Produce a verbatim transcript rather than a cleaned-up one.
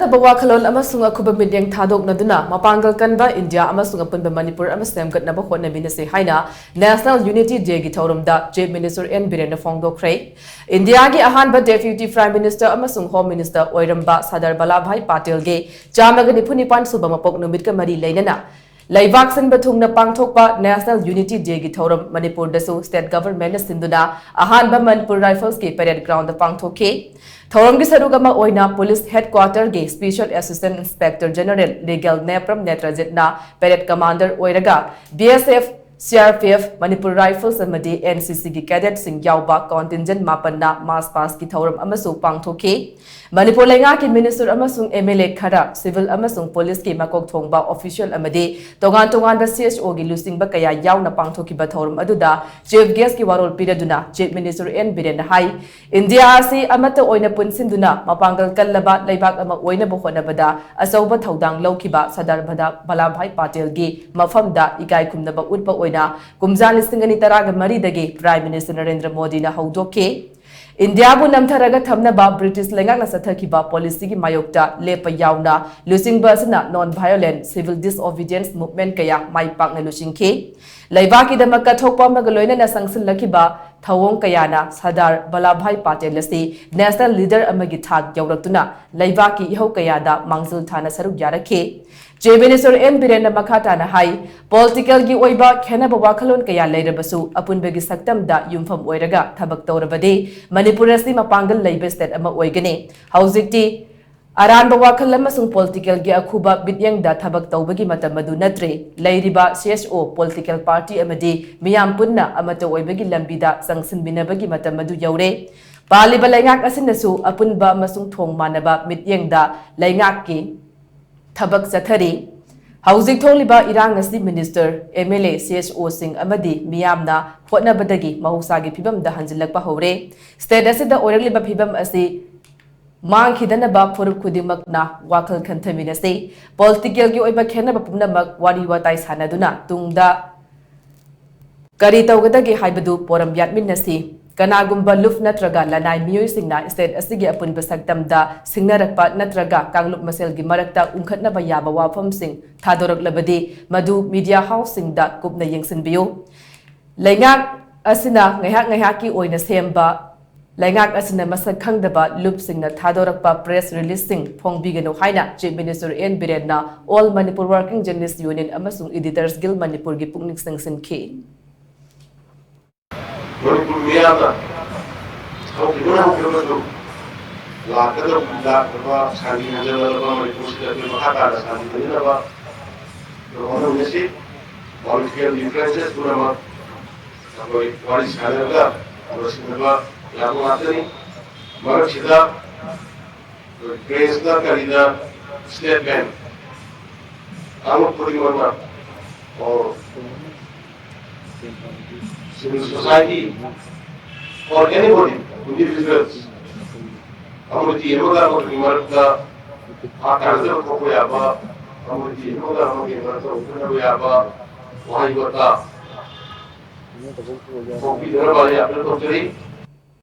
ꯈꯦꯠꯅꯕ ꯋꯥꯈꯜꯂꯣꯟ ꯑꯃꯁꯨꯡ ꯑꯈꯨꯕ ꯃꯤꯠꯌꯦꯡ ꯊꯥꯗꯣꯛꯅꯗꯨꯅ ꯃꯄꯥꯡꯒꯜ ꯀꯟꯕ ꯏꯟꯗꯤꯌꯥ ꯑꯃꯁꯨꯡ ꯑꯄꯨꯟꯕ ꯃꯅꯤꯄꯨꯔ ꯑꯃ ꯁꯦꯝꯒꯠꯅꯕ ꯍꯣꯠꯅꯃꯤꯟꯅꯁꯤ ꯍꯥꯏꯅ National Unity Day ꯒꯤ ꯊꯧꯔꯝꯗ Chief Minister N ꯕꯤꯔꯦꯟꯅ ꯐꯣꯡꯗꯣꯛꯈ꯭ꯔꯦ꯫ ꯏꯟꯗꯤꯌꯥꯒꯤ ꯑꯍꯥꯟꯕ Deputy Prime Minister ꯑꯃꯁꯨꯡ Home Minister ꯑꯣꯏꯔꯝꯕ ꯁꯔꯗꯥꯔ ꯕꯂꯥꯚꯥꯏ ꯄꯥꯇꯦꯜꯒꯤ ꯆꯥꯝꯃꯒ ꯅꯤꯐꯨ ꯅꯤꯄꯥꯟ ꯁꯨꯕ ꯃꯄꯣꯛ ꯅꯨꯃꯤꯠꯀ ꯃꯔꯤ ꯂꯩꯅꯅ ꯂꯩꯕꯥꯛ ꯁꯤꯟꯕ ꯊꯨꯡꯅ ꯄꯥꯡꯊꯣꯛꯄ National Unity Day ꯒꯤ ꯊꯧꯔꯝ ꯃꯅꯤꯄꯨꯔꯗꯁꯨ State Government ꯅ ꯁꯤꯟꯗꯨꯅ ꯑꯍꯥꯟꯕ ꯃꯅꯤꯄꯨꯔ Rifles ꯀꯤ parade ground ꯗ ꯄꯥꯡꯊꯣꯛꯈꯤ꯫ ꯊꯧꯔꯝꯒꯤ ꯁꯔꯨꯛ ꯑꯃ ꯑꯣꯏꯅ Police Headquarter ꯒꯤ Special Assistant Inspector General Legal Nepram ꯅꯦꯇ꯭ꯔꯖꯤꯠꯅ parade commander ꯑꯣꯏꯔꯒ B S F, C R P F, Manipur Rifles ꯑꯃꯗꯤ N C C ꯒꯤ cadet ꯁꯤꯡ ꯌꯥꯎꯕ contingent ꯃꯥꯄꯟꯅ march past ꯀꯤ ꯊꯧꯔꯝ ꯑꯃꯁꯨ ꯄꯥꯡꯊꯣꯛꯈꯤ꯫ ꯃꯅꯤꯄꯨꯔ ꯂꯩꯉꯥꯛꯀꯤ Minister ꯑꯃꯁꯨꯡ M L A ꯈꯔ, civil ꯑꯃꯁꯨꯡ police ꯀꯤ ꯃꯀꯣꯛ ꯊꯣꯡꯕ official ꯑꯃꯗꯤ ꯇꯣꯉꯥꯟ ꯇꯣꯉꯥꯟꯕ C S O ꯒꯤ ꯂꯨꯆꯤꯡꯕ ꯀꯌꯥ ꯌꯥꯎꯅ ꯄꯥꯡꯊꯣꯛꯈꯤꯕ ꯊꯧꯔꯝ ꯑꯗꯨꯗ Chief Guest ꯀꯤ ꯋꯥꯔꯣꯜ ꯄꯤꯔꯗꯨꯅ Chief Minister N ꯕꯤꯔꯦꯟꯅ ꯍꯥꯏ, ꯏꯟꯗꯤꯌꯥ ꯑꯁꯤ ꯑꯃꯠꯇ ꯑꯣꯏꯅ ꯄꯨꯟꯁꯤꯟꯗꯨꯅ ꯃꯄꯥꯡꯒꯜ ꯀꯜꯂꯕ ꯂꯩꯕꯥꯛ ꯑꯃ ꯑꯣꯏꯅꯕ ꯍꯣꯠꯅꯕꯗ ꯑꯆꯧꯕ ꯊꯧꯗꯥꯡ ꯂꯧꯈꯤꯕ ꯁꯔꯗꯥꯔ ꯚꯗꯥ-, ꯚꯂꯥꯚꯥꯏ ꯄꯥꯇꯦꯜꯒꯤ ꯃꯐꯝꯗ ꯏꯀꯥꯏ ꯈꯨꯝꯅꯕ ꯎꯠꯄ ꯑꯣꯏꯅ ꯀꯨꯝꯖꯥ ꯂꯤꯁꯤꯡ ꯑꯅꯤ ꯇꯔꯥꯒ ꯃꯔꯤꯗꯒꯤ Prime Minister ꯅꯔꯦꯟꯗ꯭ꯔ ꯃꯣꯗꯤꯅ ꯍꯧꯗꯣꯛꯈꯤ꯫ ꯏꯟꯗꯤꯌꯥꯕꯨ ꯅꯝꯊꯔꯒ ꯊꯝꯅꯕ British ꯂꯩꯉꯥꯛꯅ ꯆꯠꯊꯈꯤꯕ policy ꯒꯤ ꯃꯥꯌꯣꯛꯇ ꯂꯦꯞꯄ ꯌꯥꯎꯅ ꯂꯨꯆꯤꯡꯕ ꯑꯁꯤꯅ non-violent civil disobedience movement ꯀꯌꯥ ꯃꯥꯏ ꯄꯥꯛꯅ ꯂꯨꯆꯤꯡꯈꯤ꯫ ꯂꯩꯕꯥꯛꯀꯤꯗꯃꯛ ꯀꯠꯊꯣꯛꯄ ꯑꯃꯒ ꯂꯣꯏꯅꯅ ꯆꯪꯁꯤꯜꯂꯛꯈꯤꯕ ꯊꯧꯑꯣꯡ ꯀꯌꯥꯅ ꯁꯔꯗꯥꯔ ꯚꯂꯥꯚꯥꯏ ꯄꯥꯇꯦꯜ ꯑꯁꯤ national leader ꯑꯃꯒꯤ ꯊꯥꯛ ꯌꯧꯔꯛꯇꯨꯅ ꯂꯩꯕꯥꯛꯀꯤ ꯏꯍꯧ ꯀꯌꯥꯗ ꯃꯥꯡꯖꯤꯜ ꯊꯥꯅ ꯁꯔꯨꯛ ꯌꯥꯔꯛꯈꯤ꯫ Chief Minister N ꯕꯤꯔꯦꯟꯅ ꯃꯈꯥ ꯇꯥꯅ ꯍꯥꯏ, political ꯒꯤ ꯑꯣꯏꯕ ꯈꯦꯟꯅꯕ ꯋꯥꯈꯜꯂꯣꯟ ꯀꯌꯥ ꯂꯩꯔꯕꯁꯨ ꯑꯄꯨꯟꯕꯒꯤ ꯁꯛꯇꯝꯗ ꯌꯨꯝꯐꯝ ꯑꯣꯏꯔꯒ ꯊꯕꯛ ꯇꯧꯔꯕꯗꯤ ꯃꯅꯤꯄꯨꯔ ꯑꯁꯤ ꯃꯄꯥꯡꯒꯜ ꯂꯩꯕ state ꯑꯃ ꯑꯣꯏꯒꯅꯤ꯫ ꯍꯧꯖꯤꯛꯇꯤ ꯑꯔꯥꯟꯕ ꯋꯥꯈꯜ ꯑꯃꯁꯨꯡ political ꯒꯤ ꯑꯈꯨꯕ ꯃꯤꯠꯌꯦꯡꯗ ꯊꯕꯛ ꯇꯧꯕꯒꯤ ꯃꯇꯝ ꯑꯗꯨ ꯅꯠꯇ꯭ꯔꯦ꯫ ꯂꯩꯔꯤꯕ C S O, political party ꯑꯃꯗꯤ ꯃꯤꯌꯥꯝ ꯄꯨꯟꯅ ꯑꯃꯠꯇ ꯑꯣꯏꯕꯒꯤ ꯂꯝꯕꯤꯗ ꯆꯪꯁꯤꯟꯃꯤꯟꯅꯕꯒꯤ ꯃꯇꯝ ꯑꯗꯨ ꯌꯧꯔꯦ꯫ ꯄꯥꯜꯂꯤꯕ ꯂꯩꯉꯥꯛ ꯑꯁꯤꯅꯁꯨ ꯑꯄꯨꯟꯕ ꯑꯃꯁꯨꯡ ꯊꯣꯡ ꯃꯥꯟꯅꯕ ꯃꯤꯠꯌꯦꯡꯗ ꯂꯩꯉꯥꯛꯀꯤ ꯊꯕꯛ ꯆꯠꯊꯔꯤ꯫ ꯍꯧꯖꯤꯛ ꯊꯣꯛꯂꯤꯕ ꯏꯔꯥꯡ ꯑꯁꯤ Minister, M L A, C S O ꯁꯤꯡ ꯑꯃꯗꯤ ꯃꯤꯌꯥꯝꯅ ꯍꯣꯠꯅꯕꯗꯒꯤ ꯃꯍꯧꯁꯥꯒꯤ ꯐꯤꯕꯝꯗ ꯍꯟꯖꯤꯜꯂꯛꯄ ꯍꯧꯔꯦ꯫ State ꯑꯁꯤꯗ ꯑꯣꯏꯔꯛꯂꯤꯕ ꯐꯤꯕꯝ ꯑꯁꯤ ꯃꯥꯡꯈꯤꯗꯅꯕ ꯐꯨꯔꯨꯞ ꯈꯨꯗꯤꯡꯃꯛꯅ ꯋꯥꯈꯜ ꯈꯟꯊꯃꯤꯟꯅꯁꯤ꯫ Political ꯒꯤ ꯑꯣꯏꯕ ꯈꯦꯟꯅꯕ ꯄꯨꯝꯅꯃꯛ ꯋꯥꯔꯤ ꯋꯥꯇꯥꯏ ꯁꯥꯟꯅꯗꯨꯅ ꯇꯨꯡꯗ ꯀꯔꯤ ꯇꯧꯒꯗꯒꯦ ꯍꯥꯏꯕꯗꯨ ꯄꯣꯔꯝ ꯌꯥꯠꯃꯤꯟꯅꯁꯤ꯫ ꯀꯅꯥꯒꯨꯝꯕ ꯂꯨꯞ ꯅꯠꯇ꯭ꯔꯒ ꯂꯅꯥꯏ ꯃꯤꯑꯣꯏꯁꯤꯡꯅ ꯁ꯭ꯇꯦꯠ ꯑꯁꯤꯒꯤ ꯑꯄꯨꯟꯕ ꯁꯛꯇꯝꯗ ꯁꯤꯡꯅꯔꯛꯄ ꯅꯠꯇ꯭ꯔꯒ ꯀꯥꯡꯂꯨꯞ ꯃꯁꯦꯜꯒꯤ ꯃꯔꯛꯇ ꯎꯪꯈꯠꯅꯕ ꯌꯥꯕ ꯋꯥꯐꯝꯁꯤꯡ ꯊꯥꯗꯣꯔꯛꯂꯕꯗꯤ, ꯃꯗꯨ ꯃꯤꯗꯤꯌꯥ ꯍꯥꯎꯁꯁꯤꯡꯗ ꯀꯨꯞꯅ ꯌꯦꯡꯁꯤꯟꯕꯤꯌꯨ꯫ ꯂꯩꯉꯥꯛ ꯑꯁꯤꯅ ꯉꯥꯏꯍꯥꯛ ꯉꯥꯏꯍꯥꯛꯀꯤ ꯑꯣꯏꯅ ꯁꯦꯝꯕ, ꯂꯩꯉꯥꯛ ꯑꯁꯤꯅ ꯃꯁꯛ ꯈꯪꯗꯕ ꯂꯨꯞꯁꯤꯡꯅ ꯊꯥꯗꯣꯔꯛꯄ ꯄ꯭ꯔꯦꯁ ꯔꯤꯂꯤꯖꯁꯤꯡ ꯐꯣꯡꯕꯤꯒꯅꯨ ꯍꯥꯏꯅ Chief Minister N ꯕꯤꯔꯦꯟꯅ All Manipur Working Journalist Union ꯑꯃꯁꯨꯡ Editors Guild ꯃꯅꯤꯄꯨꯔꯒꯤ ꯄꯨꯛꯅꯤꯡ ꯆꯤꯡꯁꯤꯟꯈꯤ꯫ ꯃꯅꯤꯄꯨꯔ ꯃꯤꯌꯥꯝꯅ ꯍꯧꯈꯤꯕꯅ ꯍꯧꯈꯤꯕ ꯃꯇꯨꯡ ꯂꯥꯛꯀꯗꯕ ꯂꯥꯛꯂꯕ ꯁꯥꯟꯇꯤ ꯍꯟꯖꯜꯂꯛꯂꯕ ꯃꯅꯤꯄꯨꯔꯁꯤꯗ ꯑꯩꯈꯣꯏ ꯃꯈꯥ ꯇꯥꯅ ꯁꯥꯟꯇꯤ ꯂꯩꯅꯅꯕ ꯑꯩꯈꯣꯏ ꯍꯣꯠꯅꯃꯤꯟꯅꯁꯤ꯫ Political differences ꯄꯨꯝꯅꯃꯛ ꯑꯩꯈꯣꯏ ꯋꯥꯔꯤ ꯁꯥꯟꯅꯔꯒ ꯂꯣꯏꯁꯤꯟꯅꯕ ꯌꯥꯕ ꯉꯥꯛꯇꯅꯤ꯫ ꯃꯔꯛꯁꯤꯗ ꯄ꯭ꯔꯦꯁꯇ ꯀꯔꯤꯗ ꯁ꯭ꯇꯦꯠꯃꯦꯟ ꯑꯃ ꯈꯨꯗꯤꯡꯃꯛꯅ, ꯑꯣ, civil society or anybody, individuals, community ꯑꯃꯒ ꯑꯃꯒꯤ ꯃꯔꯛꯇ ꯋꯥ ꯇꯥꯅꯗꯕ ꯊꯣꯛꯄ ꯌꯥꯕ, community ꯑꯃꯒ ꯑꯃꯒꯤ ꯃꯔꯛꯇ ꯎꯠꯊꯅꯕ ꯌꯥꯕ ꯋꯥꯍꯩ ꯋꯥꯇꯥ ꯊꯣꯛꯄꯤꯗꯅꯕ ꯑꯩ ꯑꯥꯄꯤꯜ ꯇꯧꯖꯔꯤ꯫